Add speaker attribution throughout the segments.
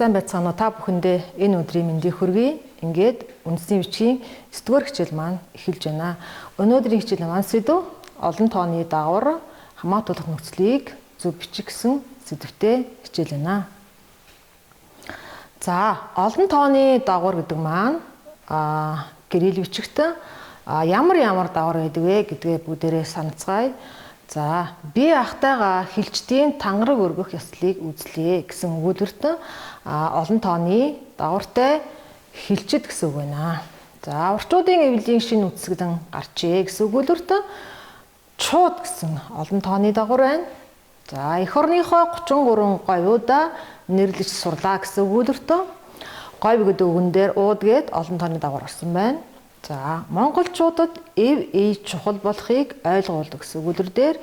Speaker 1: Сайн байцгаана уу, та бүхэндээ энэ өдрийн мэндийг хүргэе. Ингээд үндэсний бичгийн 9-р хичээл маань эхэлж байна. Өнөөдрийн хичээл маань сэдэв олон тооны дагавар хамаатуулах нөхцөлийг зөв бичих гэсэн сэдвтэй хичээл байна. За, олон тооны дагавар гэдэг маань гэрэл бичигт ямар дагавар байдаг вэ гэдгээ бүгдээрээ санацгаая. За, би ахтайгаа хилчдийн тангараг өргөх ёслолыг үзлээ гэсэн өгүүлбэрт олон тооны дагавартай хилчид гэсэн үг байна. За, урчуудын эвлийн шинэ үтсгэлэн гарчээ гэсэн өгүүлбэрт чууд гэсэн олон тооны дагавар байна. За, эх орныхоо 33 говьудаа нэрлэж сурлаа гэсэн өгүүлбэрт говь гэдэг үгэн дээр ууд гээд олон тооны дагавар орсон байна. За, монголчуудад эв эй чухал болохыг ойлгуулдаг гэсэн өгүүлбэр дээр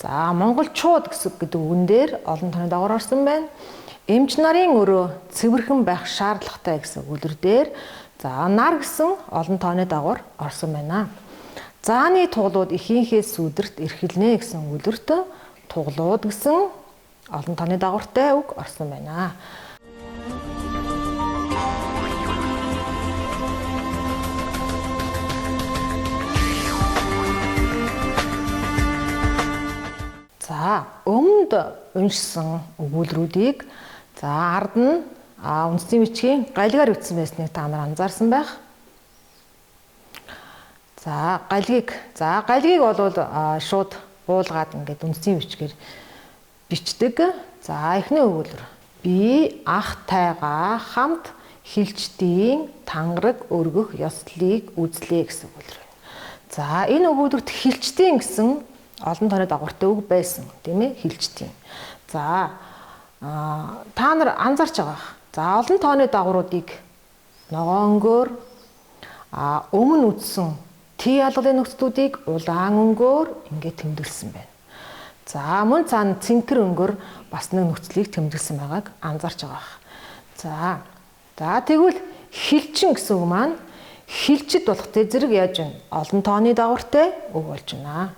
Speaker 1: за монголчууд гэсэн гэдэг үгэн дээр олон тооны дагавар орсон байна. Эмч нарын өрөө цэвэрхэн байх шаардлагатай гэсэн өгүүлбэр дээр за нар гэсэн олон тооны дагавар орсон байна. Зааны туглууд ихийнхээ сүдэрт эрхэлнэ гэсэн өгүүлбэрт туглууд гэсэн олон тооны дагавартай үг орсон байна. За, өмнөд уншсан өгүүлбэрүүдийг за ард нь үндэсний бичгийн галигаар бичсэн байсныг та нар анзаарсан байх. За, галигийг болвол шууд буулгаад ингээд үндэсний бичгээр бичдэг. За, эхний өгүүлбэр. Би ах тайгаа хамт хилчдийн тангараг өргөх ёслолыг үзлээ гэсэн өгүүлбэр байна. За, энэ өгүүлбэрт хилчдийн гэсэн олон тооны дагавартай үг байсан, тийм ээ, хилчдийн. За, та нар анзаарч байгаа. За, олон тооны дагавруудыг ногоон өнгөөр, өмнө үтсэн Т ялгалын нөхцлүүдийг улаан өнгөөр ингээд тэмдэглэсэн байна. За, мөн цаана цэнхэр өнгөөр бас нэг нөхцөлийг тэмдэглэсэн байгааг анзаарч байгаа. За, тэгвэл хилчин гэсэн үг маань хилчид болохтой зэрэг яаж вэ? Олон тооны дагавартай үг болж байна.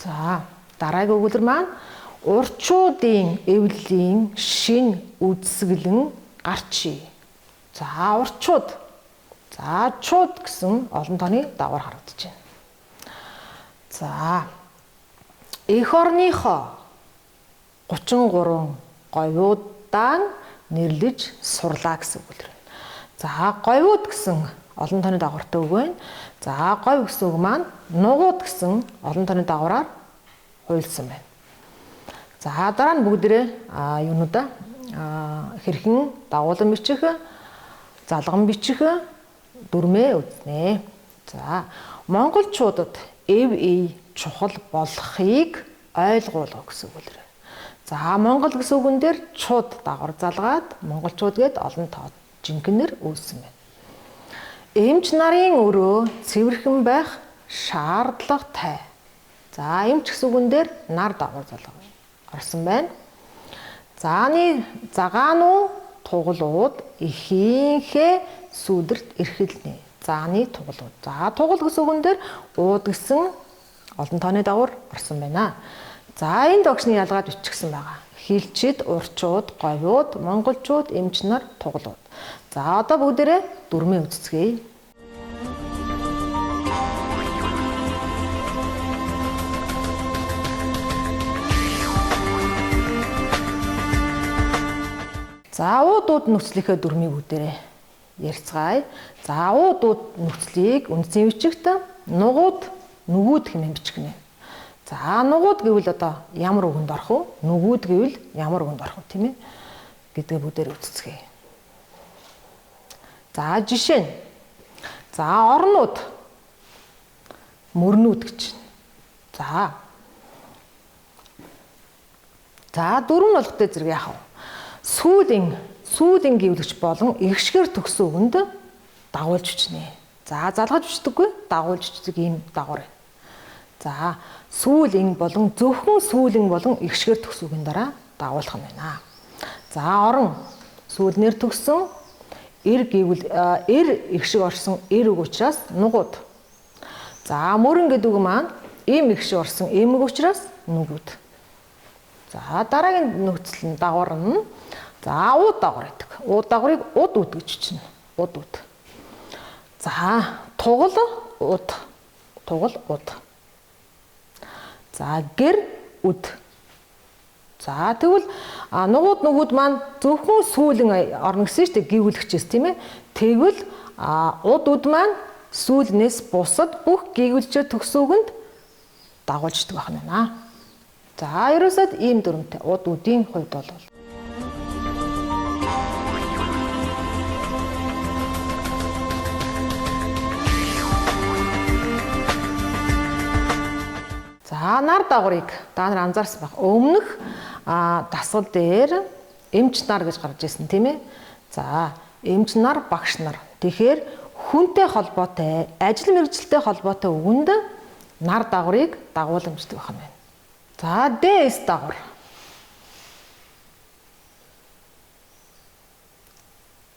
Speaker 1: За, дараагийн өгүүлбэр маань урчуудын эвлэлийн шин үзэсгэлэн гарчээ. За, урчууд. За, чууд гэсэн олон тооны дагавар харагдаж байна. За, эх орныхоо 33 говьудаа нэрлэж сурлаа гэсэн өгүүлбэр байна. За, говьуд гэсэн олон тооны дагавартай үг байна. За, говь гэсэн үг маань нугууд гэсэн олон тооны дагавраар хуйлсан байна. За, дараа нь бүгдээрээ юунуудаа хэрхэн дагуулan бичих, залган бичих дүрмээ үзнэ. За, монголчуудад эв эй чухал болохыг ойлгуулах гэсэн өгүүлбэр байна. За, монгол гэсэн үгэн дээр чууд дагавар залгаад монголчууд гээд олон тоо жинхэнээр үүссэн байна. Эмч нарын өрөө цэвэрхэн байх шаардлагатай. За, эмч гэсэн үгэн дээр нар дагавар залгаа орсон байна. Зааны загаануу туглууд ихийнхээ сүдэрт эрхэлнэ. Зааны туглууд. За, тугал гэсэн үгэн дээр ууд гэсэн олон тооны дагавар орсон байна. За, энэ догшны ялгаад бичсэн байгаа. Хилчид, урчууд, говьуд, монголчууд, эмч нар, туглууд. За, одоо бүгдээрээ дүрмээ үзцгээе. За, уудууд нөхцлийнхээ дүрмийг бүгдээрээ ярьцгаая. За, уудууд нөхцлийг үндэсний бичигт нугууд, нүгүүд хэмээн бичих нэ. За, нугууд гэвэл одоо ямар үгэнд орох вэ? Нүгүүд гэвэл ямар үгэнд орох вэ, тийм ээ? Гэдгээ бүгдээрээ үзцгээе. За, жишээ нь. За, орнууд, мөрнүүд гэж. За. За, дөрвөн болготой зэрэг яах вэ? Сүүлийн гэвлэгч болон эгшгээр төгсөн үгэнд дагуулж бичнэ. За, залгаж бичдэггүй, дагуулж бичдэг ийм дагавар. За, сүүлийн болон зөвхөн сүүлийн болон эгшгээр төгсөн үгийн дараа дагуулах нь байна. За, орон сүүлнэр төгсөн эр гэвэл эр эгшиг орсон эр үг учраас нугууд. За, мөрөн гэдэг үг маань им эгшиг орсон им үг учраас нүгүүд. За, дараагийн нөхцөл нь дагавар нь за ууд дагавар гэдэг. Уд дагаврыг уд үд гэж бичнэ. Уд үд. За, тугал уд. Тугал уд. За, гэр үд. За, тэгвэл нугууд нүгүүд маань зөвхөн сүүлэн орно гэсэн шүү дээ, гийгүүлэгчээс, тийм ээ. Тэгвэл уд үд маань сүүлнээс бусад бүх гийгүүлэгчээ төгс үгэнд дагуулждаг байх нь байна. За, ерөөсөө ийм дүрмтэй уд үдийн хувьд бол. За, нар дагаврыг та нар анзаарсан байх. Өмнөх дасгал дээр эмч нар гэж гарч ирсэн, тийм ээ. За, эмч нар, багш нар. Тэгэхээр хүнтэй холбоотой, ажил мэргэжилтэй холбоотой үгэнд нар дагаврыг дагууламждаг байх нь байна. За, ДС дагавар.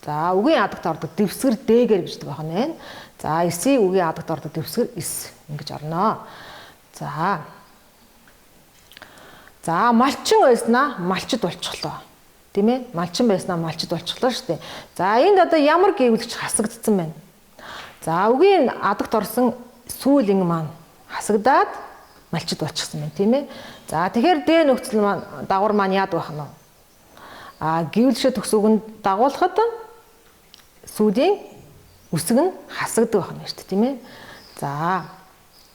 Speaker 1: За, үгийн адагт ордог дэвсгэр Д-гээр бичдэг байх нь байна. За, эсийг үгийн адагт ордог дэвсгэр С ингэж орно. За. За, малчин байснаа малчид болчихлоо. Тийм ээ? Малчин байснаа малчид болчихлоо шүү дээ. За, энд одоо ямар гийгүүлэгч хасагдсан байна? За, үгийн адагт орсон сүүлэн маань хасагдаад малчид болчихсон байна, тийм ээ? За, тэгэхээр Д нөхцөл маань дагавар маань яадаг байх нь вэ? Гийгүүлэгчээ төгс үгэнд дагуулхад сүүлийн үсэг нь хасагдаг байх нь шүү дээ, тийм ээ? За,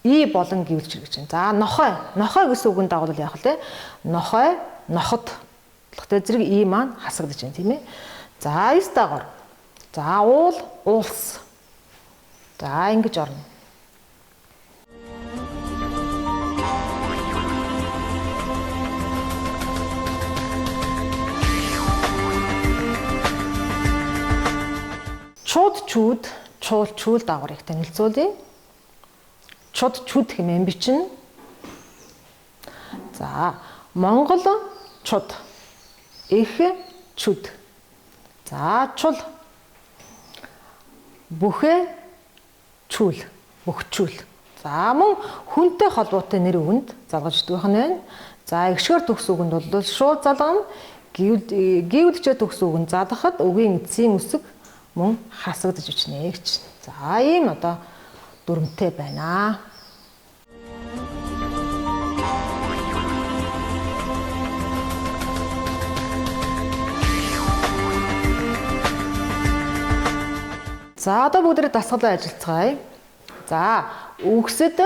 Speaker 1: И болон гийгүүлэгч гэж байна. За, нохой. Нохой гэсэн үгэнд дагуулвал яах вэ? Нохой, нохот. Болохтой зэрэг И маань хасагдаж байна, тийм ээ? За, эс дагавар. За, уул, уулс. За, ингэж орно. Чуд, чүд, чуул, чүүл дагаврыг танилцуулъя. Чуд, чүд хэмээн бичнэ. За, Монгол чуд, их чүд. За, чул, бүхэ чүүл, бөхчүүл. За, мөн хүнтэй холбоотой нэр үгэнд залгаж өгдөг байх нь байна. За, эгшгээр төгс үгэнд бол шууд залгана. Гийгүүлэгчээ төгс үгэнд залгахад үгийн эцсийн үсэг мөн хасагдаж бичнэ гэж. За, ийм одоо дүрмтэй байна. За, одоо бүгдээ дасгалаа ажиллацгаая. За, үгсэд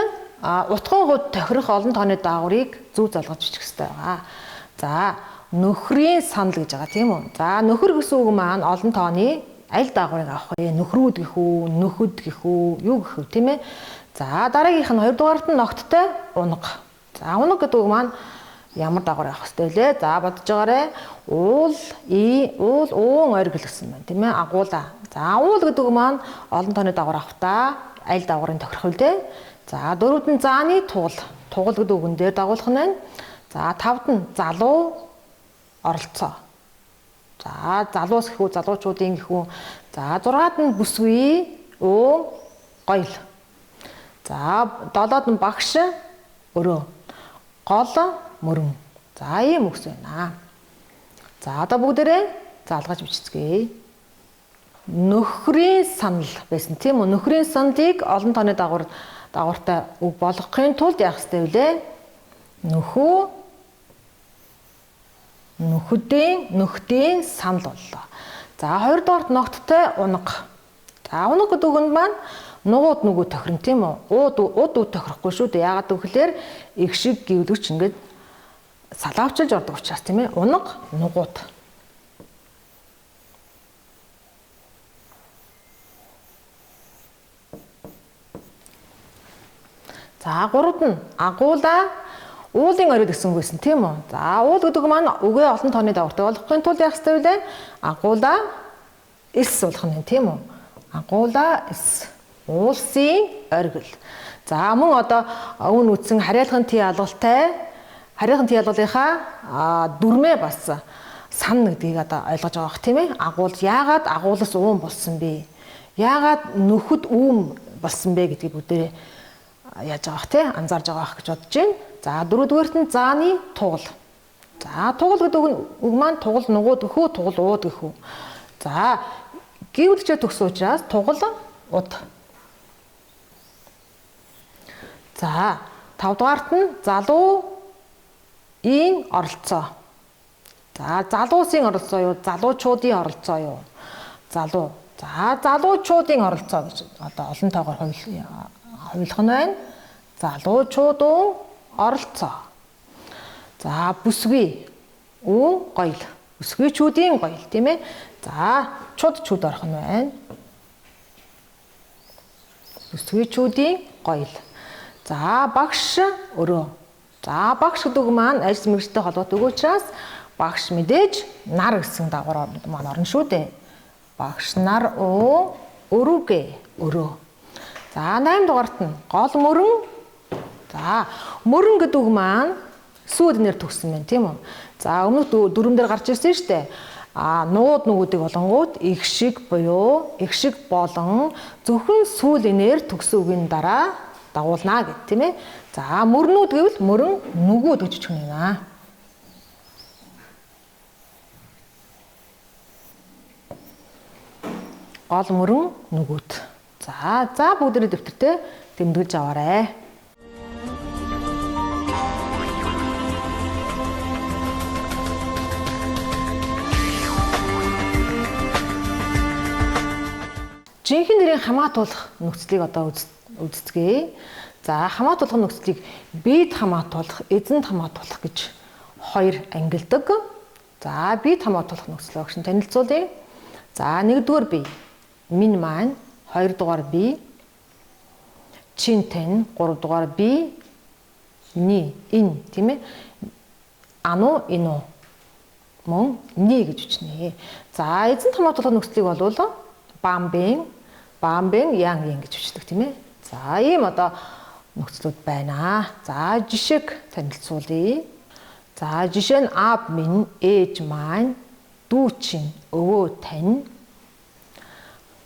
Speaker 1: утгын хувьд тохирох олон тооны дагаврыг зөв залгаж бичих хэрэгтэй байгаа. За, нөхрийн санал гэж байгаа, тийм үү? За, нөхөр гэсэн үг маань олон тооны аль дагаврыг авах вэ? Нөхрүүд гэх үү, нөхөд гэх үү, юу гэх вэ, тийм ээ? За, дараагийнх нь 2 дугаарт нь ногттой унаг. За, унаг гэдэг үг маань ямар дагавар авах хэрэгтэй вэ? За, бодож байгаарэ. Уул, и, уул, уун ойр гэлсэн байна, тийм ээ? Агуулаа. За, уул гэдэг үг маань олон тооны дагавар авах та аль дагаврын тохирох вэ? За, дөрөвд нь зааны тугал. Тугал гэдэг үгэн дээр дагуулах нь байна. За, тавд нь залуу оролцоо. За, залуус гэх үү, залуучуудын гэх үү. За, зургаад нь бүсгүй, уун, гоёл. За, долоод нь багш, өрөө. Гол, мөрөн. За, ийм үгс байна. За, одоо бүгдээрээ залгаж бичцгээе. Нөхрийн санал байсан, тийм үү? Нөхрийн саналыг олон тооны дагавартай үг болгохын тулд яах ёстой вэ? Нөхөө, нөхөдийн, нөхдийн санал боллоо. За, 2 дугаарт ногттой унаг. За, унаг гэдэг үгэнд маань нугууд нүгүү тохирно, тийм үү? Ууд уд үд тохирохгүй шүү дээ. Яагаад гэвэл их шиг гівлэгч ингээд салаавчилж ордог учраас, тийм ээ? Унаг, нугууд. За, 3-д нь агуулаа уулын орой гэсэн үг байсан, тийм үү? За, уул гэдэг маань үгээ олон тооны дагавартай болгохын тулд яах ёстой вэ? Агуулаа эс болох нь, тийм үү? Агуулаа эс. Уулсын оргил. За, мөн одоо өвн үтсэн харьяалгын тий алгалтай, харьяалгын тий алгалынхаа дүрмээ бас сан гэдгийг одоо ойлгож байгаа бох, тийм ээ? Агуул яагаад агуулас уун болсон бэ? Яагаад нөхөд үүм болсон бэ гэдгийг бүгдээрээ яаж байгаа бох, тийм анзаарж байгаа бох гэж бодож байна. За, дөрөвдүгээрт нь зааны тугал. За, тугал гэдэг үг маань тугал нугууд гэх үү, тугал ууд гэх үү. За гівлжээ төгсөн учраас тугал уд. За 5 дугаарт нь залуу ийн оролцоо. За залуусын оролцоо юу? Залуучуудын оролцоо юу? Залуу. За залуучуудын оролцоо гэж одоо олон тоогоор хувилах нь байна. Залуучууд оролцоо. За бүсгүй үү гоёл. Бүсгүйчүүдийн гоёл тийм ээ. За чуд чуд орох нь байна. Бүсгүйчүүдийн гоёл. За багш өрөө. За багш гэдэг маань ажил мэргэжтэй холбоотой үг учраас багш мэдээж нар гэсэн дагавар маань орно шүү дээ. Багш нар уу өрүүгээ өрөө. За 8 дугаарт нь гол мөрөн. За мөрөн гэдэг үг маань сүүд нэр төгсөн байна тийм үү? За өмнөх дүрм дээр гарч ирсэн шүү дээ. А нууд нүгүүдийг болонгууд их шиг буюу их шиг болон зөвхөн сүүл энээр төгсөн үгийн дараа дагуулнаа гэд тийм ээ. За мөрнүүд гэвэл мөрөн нүгүүд гэж бичих нь байна. Гол мөрөн нүгүүд. За за бүгдээрээ дэвтэртээ тэмдэглэж аваарай. Жинхэнэ нэрийн хамаатуулах нөхцөлийг одоо үздэгэ. За хамаатуулах нөхцөлийг бид хамаатуулах, эзэнт хамаатуулах гэж хоёр ангилдаг. За бид хамаатуулах нөхцөлөө огшин танилцуулъя. За нэгдүгээр би минь маань, хоёрдугаар би чин тань, гуравдугаар би ни ин тийм ээ. Ану ину мөн ни гэж бичнэ. За эзэнт хамаатуулах нөхцөлийг болвол бамбен, бамбен ян ян гэж бичдэг тийм ээ. За ийм одоо нөхцлүүд байна. За жишээг танилцуулъя. За жишээ нь аав минь, ээж маань, дүү чинь, өвөө тань,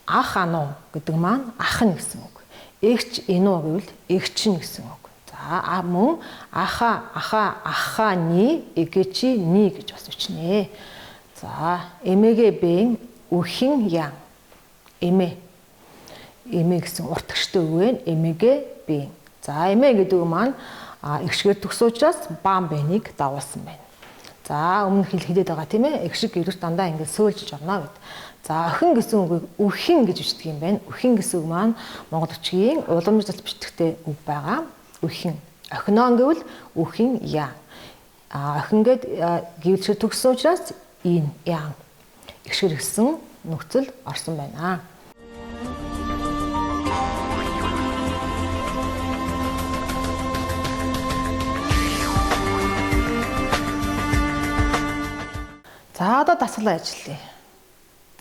Speaker 1: ах ануу гэдэг маань ах нь гэсэн үг. Эгч энүү гэвэл эгч нь гэсэн үг. За мөн аха, аха, аха ни, эгэчи ни гэж бас бичнэ. За эмээгээ бэн, үхэн ян. Эмээ. Эмээ гэсэн урт гэрчтэй үг байна. Эмээгээ бэн. За эмээ гэдэг үг маань эгшгээр төгсөн учраас баан бэнийг дагуулсан байна. За өмнө хэлээд байгаа тийм ээ. Эгшиг гэрч дандаа ингэ сөөлжж орно гэд. За охин гэсэн үгийг үхэн гэж бичдэг юм байна. Үхэн гэсэн үг маань монгол бичгийн уламжлалт бичдэгтэй үг байгаа. Үхэн. Охиноо гэвэл үхэн яа. А охин гэд гэвлшгээр төгссөн учраас ин яа. Эгшгээр гэсэн нөхцөл орсон байна. За одоо дасгал ажиллая.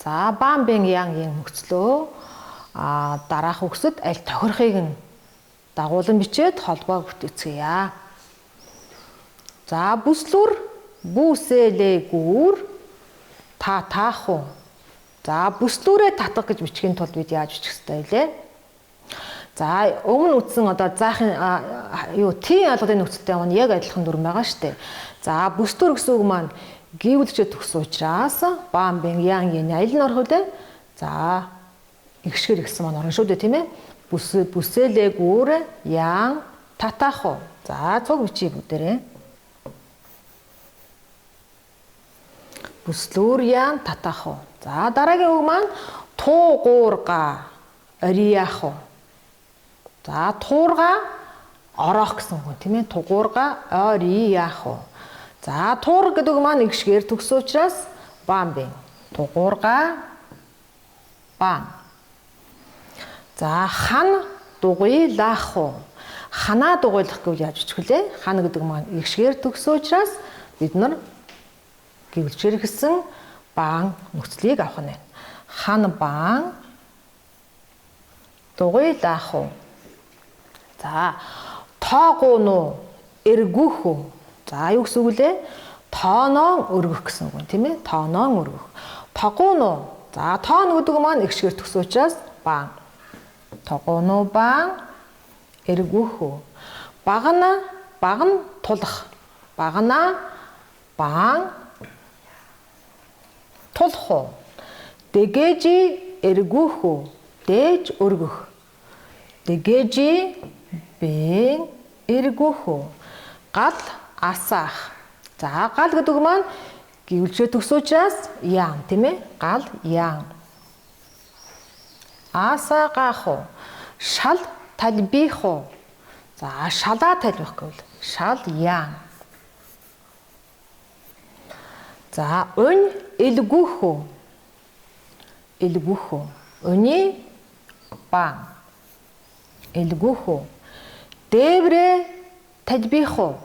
Speaker 1: За баан бэн ян ян нөхцлөө дараах үгсэд аль тохирохыг нь дагуулan бичээд холбоо бүтээцгээе. За бүслүр бүсэлэгүүр та таах уу. За бүслүүрээ татах гэж бичгийн тулд бид яаж бичих ёстой вэ? За өмнө үтсэн одоо заахын юу тийм алгадын нөхцөлтэй маань яг адилхан дүрм байгаа штэ. За бүслүр гэсэн үг маань гівлжээ төгсөн учраас баан бэн ян ян аль нь орох вэ? За эгшгээр ихсэн маань орно шүү дээ тийм ээ. Бүсэлэгүүр ян татаах уу. За цуг бичиж бүгдээрээ. Бүслүүр ян татаах уу. За дараагийн үг маань туугуурга ориях уу. За туурга ороох гэсэн үг тийм ээ. Тугуурга ориях уу. За туур гэдэг маань эгшгээр төгсөн учраас баан бэн. Тугуурга баан. За хан дугуйлаах уу. Ханаа дугуйлах гэвэл яаж бичих вүлээ? Хан гэдэг маань эгшгээр төгсөн учраас бид нар гэвлжээр гэсэн баан нөхцөлийг авах нь байна. Хан баан дугуйлаах уу. За тоогуун уу эргүүх үү. За юу гэсэн үг лээ? Тооноо өргөх гэсэн үг тийм ээ. Тооноо өргөх. Тогуун уу. За тоон гэдэг маань эгшгээр төгсөн учраас баан. Тогуун уу баан эргүүх үү. Багна баг нь тулах. Багна баан тулах уу. Дэгэжи эргүүхүү. Дээж өргөх. Дэгэжи бэн эргүүхүү. Гал асаах. За гал гэдэг маань гівлжээ төгсөн учраас яан тийм ээ? Гал яан. Асаагаах уу? Шал талбих уу? За шалаа талбих гэвэл шал яан. За унь элгүүх үү? Элгүүх үү? Уни бан. Элгүүх үү? Дээврээ талбих уу?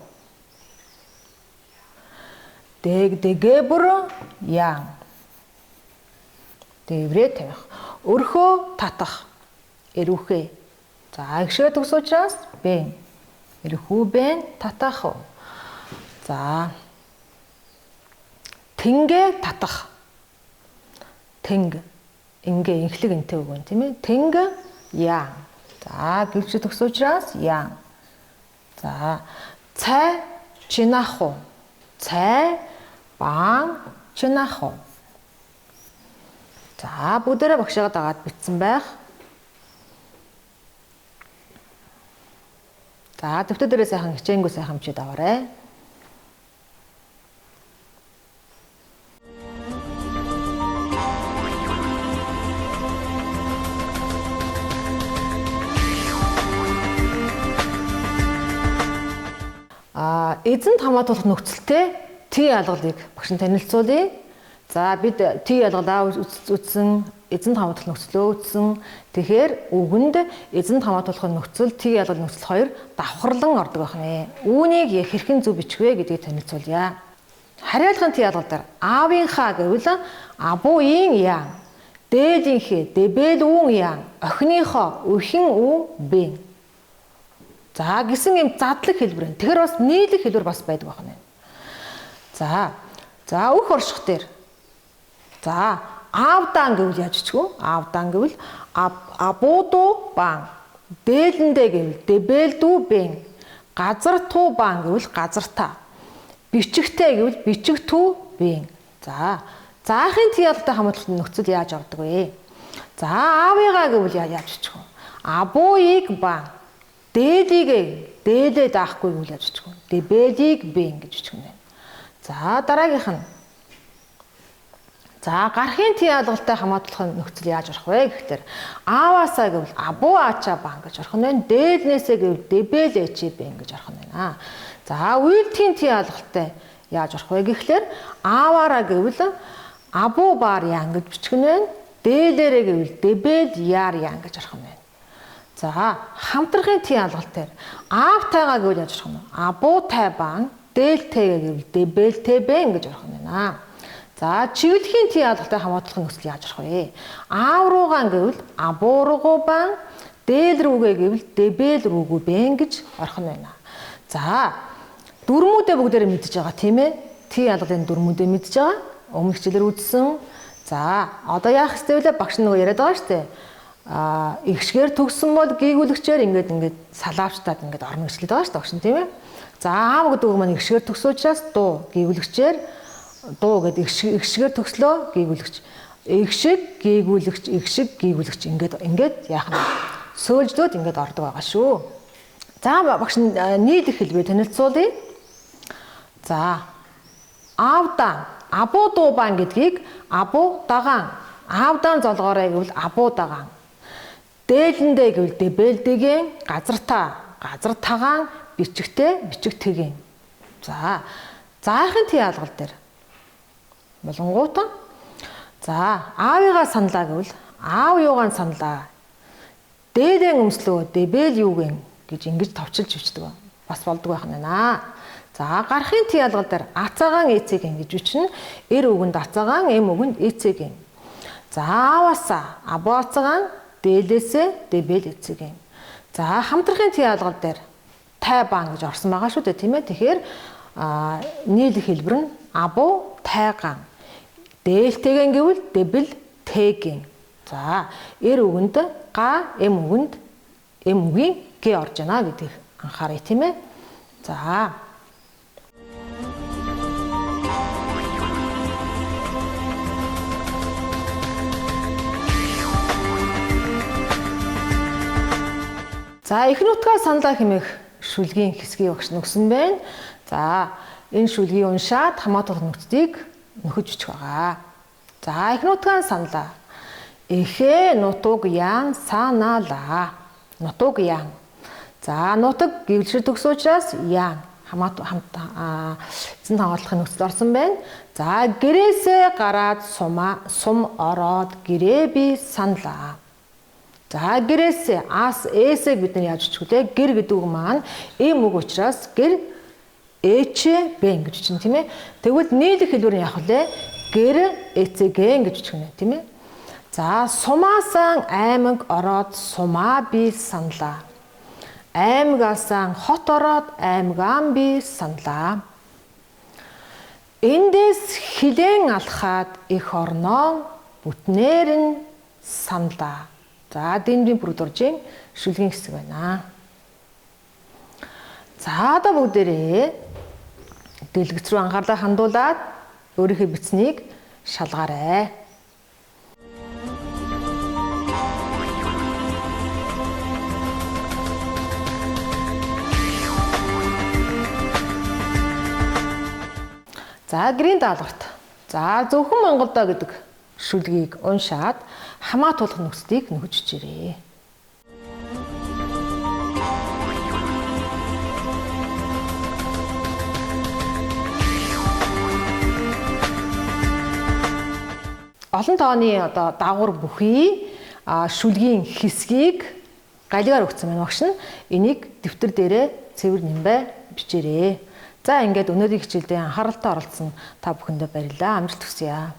Speaker 1: Дэг дэгэбэр яан. Дээврээ тавих. Өрхөө татах. Эрүүхээ. За эгшээ төгс учраас бэн. Эрхүү бэн татах уу? За тэнгэ татах. Тэнг. Ингээ инхлэг энтэй үг байна тийм ээ. Тэнг яан. За гэвч төгс учраас яан. За цай чинах уу? Цай баан чинах уу? За бүгдээрээ багшигаа дагаад бичсэн байх. За дэвтэр дээрээ сайхан хичээнгүй сайхан бичээд аваарай. Эзэнт хамаатуулах нөхцөлтэй Т ялгалыг багш нь танилцуулъя. За бид Т ялгалаа үзсэн, эзэнт хамаатуулах нөхцлөө үзсэн. Тэгэхээр үгэнд эзэнт хамаатуулах нөхцөл, Т ялгал нөхцөл хоёр давхарлан ордог байх нэ. Үүнийг хэрхэн зөв бичих вэ гэдгийг танилцуулъя. Хариулгын Т ялгал дээр аавынхаа гэвэл абууийн яан, дээдийнхээ дэбэл үүн яан, охиныхоо өхин үү бэн. За гэсэн юм задлаг хэлбэр. Тэгэхээр бас нийлэх хэлбэр бас байдаг байх нэ. За. За өөх орших дээр. За аавдаан гэвэл яаж бичих вэ? Аавдаан гэвэл абуудуу баан. Дээлэндээ гэвэл дэбэлдүү бэн. Газар туу баан гэвэл газар та. Бичгтэй гэвэл бичгтүү бэн. За заахын Т ялгалтай хамаатлах нөхцөл яаж ордог вэ? За аавыгаа гэвэл яаж бичих вэ? Абууийг баан. Дээлийг дээлээ даахгүй гэвэл яаж бичих вэ? Дэбэлийг бэн гэж бичих нэ. За дараагийнх нь. За гарахын Т ялгалтай хамаатлах нөхцөл яаж орох вэ гэхээр ааваасаа гэвэл абуу ачаа баан гэж орох нь. Дээлнээсээ гэвэл дэбэл эчи бэн гэж орох нь байна. За үйлдэхийн Т ялгалтай яаж орох вэ гэхээр ааваараа гэвэл абуу баар яан гэж бичих нь байна. Дээлээрээ гэвэл дэбэл яар яан гэж орох нь байна. За хамтрахын Т ялгалтай аавтайгаа гэвэл яаж орох нь? Абуу тай баан, дээлтэйгээ гэвэл дэбэлтэй бэн гэж орох нь байна. За чиглэхийн Т ялгалтай хамаатлах нөхцөл яаж орох вэ? Аав руугаан гэвэл абуу руугуу баан, дээл рүүгээ гэвэл дэбэл рүүгүү бэн гэж орох нь байна. За дүрмүүдээ бүгдээрээ мэдж байгаа тийм ээ? Т ялгалын дүрмүүдээ мэдж байгаа. Өмнөх хичээлээр үзсэн. За одоо яах ёстой вэ? Багш нөгөө яриад байгаа шүү дээ. Игшгээр төгссөн бол гийгүүлэгчээр ингээд салаавчтаад ингээд орно гэж хэлээд байгаа шүү дээ багш нь тийм ээ. За аав гэдэг үг маань игшгээр төгссөн учраас дуу гийгүүлэгчээр дуу гэдэг игшгээр төгслөө гийгүүлэгч. Игшиг гийгүүлэгч, игшиг гийгүүлэгч ингээд яах нь сөөлжлөөд ингээд ордог байгаа шүү. За багш нийлэх хэлбэрийг танилцуулъя. За аавдаан, абуу дуубаан гэдгийг абуу дагаан, аавдаан золгоорой гэвэл абуу дагаан. Дээлэндээ гэвэл дэбэлдэгэн, газар та, газар тагаан, бичгтэй, бичгтэгэн. За заахын Т ялгал дээр болонгуутан за аавыгаа саналаа гэвэл аав юугаан саналаа. Дээлэн өмслөө дэбэл юугэн гэж ингэж товчилж бичдэг. Бас болдог байх нь байна. За гарахын Т ялгал дээр ацаагаан эцэгэн гэж бичнэ. Эр үгэнд ацаагаан, эм үгэнд эцэгэн. За ааваасаа абуу ацаагаан, дээлээсээ дэбэл эцэгэн. За хамтрахын Т ялгал дээр тай баан гэж орсон байгаа шүү дээ тийм ээ. Тэгэхээр нийлэх хэлбэр нь абуу тайгаан. Дээлтэйгэн гэвэл дэбэл тэгэн. За эр үгэнд га, эм үгэнд эм үгийн г орж байна гэдгийг анхаарай тийм ээ. За За их нутгаа саналаа хэмээх шүлгийн хэсгийг багш нөгсөн байна. За энэ шүлгийг уншаад хамаатуулах нөхцөлийг нөхөж бичих байгаа. За их нутгаа саналаа. Эхээ нутуг яан саналаа. Нутуг яан. За нутаг гэвлшэр төгсөн учраас яан хамаат хамт эзэн хамгааллахын нөхцөл орсон байна. За гэрээсээ гараад сум ороод гэрээ би саналаа. За гэрээсээ ас эсээ бид нар яаж бичих вэ? Гэр гэдэг үг маань эм үг учраас гэр эч б ингэж бичнэ, тийм ээ. Тэгвэл нийлэх хэлбэр нь яах вэ? Гэр эцэг гэж бичих нэ, тийм ээ. За сумаасан аймаг ороод сумаа би саналаа. Аймагаасаа хот ороод аймагаан би саналаа. Эндээс хилэн алхаад эх орноо бүтнээр нь саналаа. За дэмжин бүрдуржийн шүлгийн хэсэг байна. За одоо бүгдээрээ дэлгэц рүү анхаарлаа хандуулад өөрийнхөө бичснийг шалгаарай. За гэрийн даалгаварт. За зөвхөн Монголдоо гэдэг шүлгийг уншаад хамаатуулах нөхцөлийг нөхөж бичээрэй. Олон тооны одоо дагавар бүхий шүлгийн хэсгийг галигаар өгсөн байна багш нь. Энийг дэвтэр дээрээ цэвэр нэмбэ бичээрэй. За ингээд өнөөдрийн хичээлдээ анхааралтай оролцсон та бүхэндээ баярлалаа. Амжилт хүсье.